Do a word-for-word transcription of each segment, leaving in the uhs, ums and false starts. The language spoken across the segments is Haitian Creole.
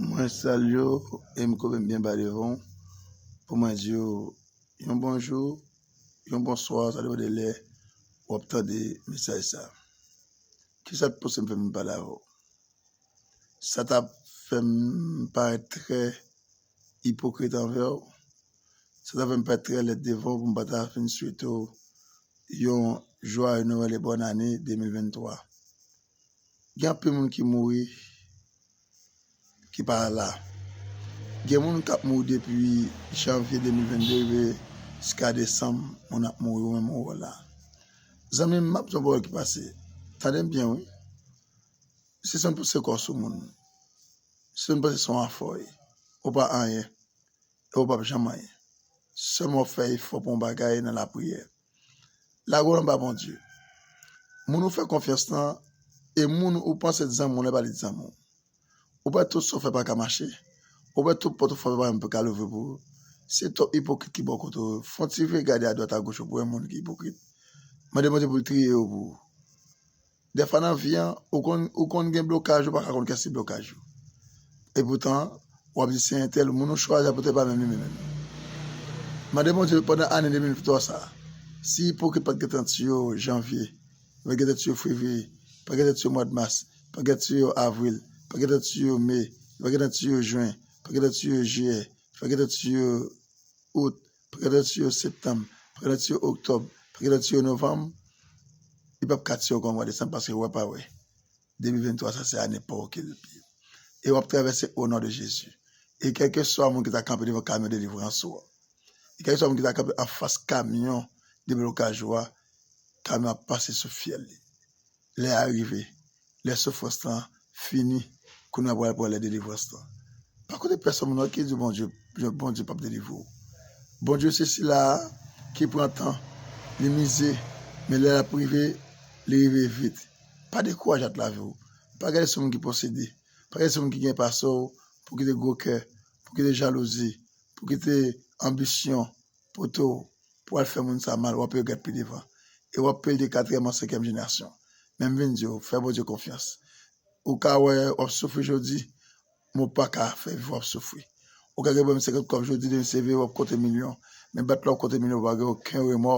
Mwen salye w e m koube m byen ba devan w pou mwen di w yon bonjou, yon bonswa, sa depann de lè w ap tande mesaj sa. Kisa k pouse m fè m pale avè w? Sa t ap fè m parèt trè ipokrit anvè w. Sa t ap fè m parèt trè lèd devan w pou m pa ta fin swete w yon joyeux Noël et bonne année de mil venntwa. Gen anpil moun ki mouri ki pa la. Gen moun k ap mouri depi janvye de mil vennde rive jiska desanm, moun ap mouri, ou menm ou wè la. Zanmi m, m ap di yon pawòl ki pase. Tande m byen, wi. Si se yon pase kò sou moun, si se yon pase se yon afè w ye, ou pa anyen, e ou p ap janm anyen. Sèlman w fè efò pou yon bagay nan lapriyè. Lage w nan ba Bondye. Moun ou fè konfyans lan, e moun ou panse t zanmi w lan, e pa li t zanmi w. Ou pa tout sa w fè pa ka mache. Ou pa tout pòt ou frape pa menm pou ka louvri pou ou. Se twòp ipokrit ki bò kote w. Fè yon ti vire gade adwat agoch ou pou wè moun ki ipokrit. Mande Bondye pou l triye yo pou ou. Dèfwa nan vi an, ou konn, ou konn gen blokaj, ou pa ka konn kiyès ki blokaj ou. Epoutan, w ap di se entèl, moun ou chwazi a poutèt pa menm li menm. Mande Bondye pandan ane de mil venntrwa sa, si ipokrit pa t gentan tiye w janvye, pa t gentan tiye w fevriye, pa t gentan tiye w mwa mas, pa t gentan tiye w avril, pa t gentan tiye w me, pa t gentan tiye w jen, pa t gentan tiye w jiyè, pa t gentan tiye w out, pa t gentan tiye w septanm, pa t gentan tiye w oktòb, pa t gentan tiye w novanm, li p ap ka tiye w ankò mwa desanm paske wè pa wè. De mil venntrwa sa se ane pa w ke l pi. E w ap travèse o non de Jezi. E kèlkeswa moun ki ta kanpe devan kamyon delivrans ou an, e kèlkeswa moun ki ta kanpe anfas kamyon deblokaj ou a, kamyon ap pase sou fyèl li. Lè a rive. Lè soufrans lan fini, kounye a pral pran lè delivrans lan. Pa koute pèsonn moun ki di Bondye, Bondye p ap delivre w. Bondye se sila a ki pran tan, li mize, men lè l ap rive, li rive vit. Pa dekouraje ak lavi w. Pa gade sou moun ki posede. Pa gade sou moun ki gen pase w pou kite gwo kè, pou kite jalouzi, pou kite anbisyon, poto pou al fè moun sa mal, w ap regrèt pi devan. E w ap plede katriyèm an senkyèm jenerasyon. Men m vin di w, fè Bondye konfyans. Ou ka wè w ap soufri jodi, men w pa ka fè viv w ap soufri. Ou ka gen pwoblèm senkant kòb jodi, demen se vre w ap konte milyon. Men bat lè w ap konte milyon, ou pa gen okenn remò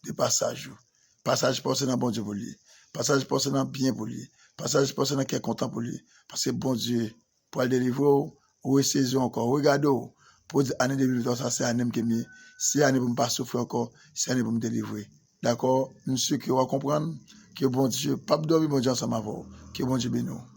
de pasaj ou. Pasaj pa w se nan Bondye pou l ye. Pasaj pa w se nan byen pou l ye. Pasaj pa w se nan kè kontan pou l ye. Paske Bondye pral delivre w, ou resezi w ankò, ou regade w, pou w di ane de mil venntrwa sa se ane m ke m ye, se ane pou m pa soufri ankò, se ane pou m delivre. Dakò? M si ke w a konprann ke Bondye p ap dòmi, Bondye ansanm avè w. Ke Bondye beni w.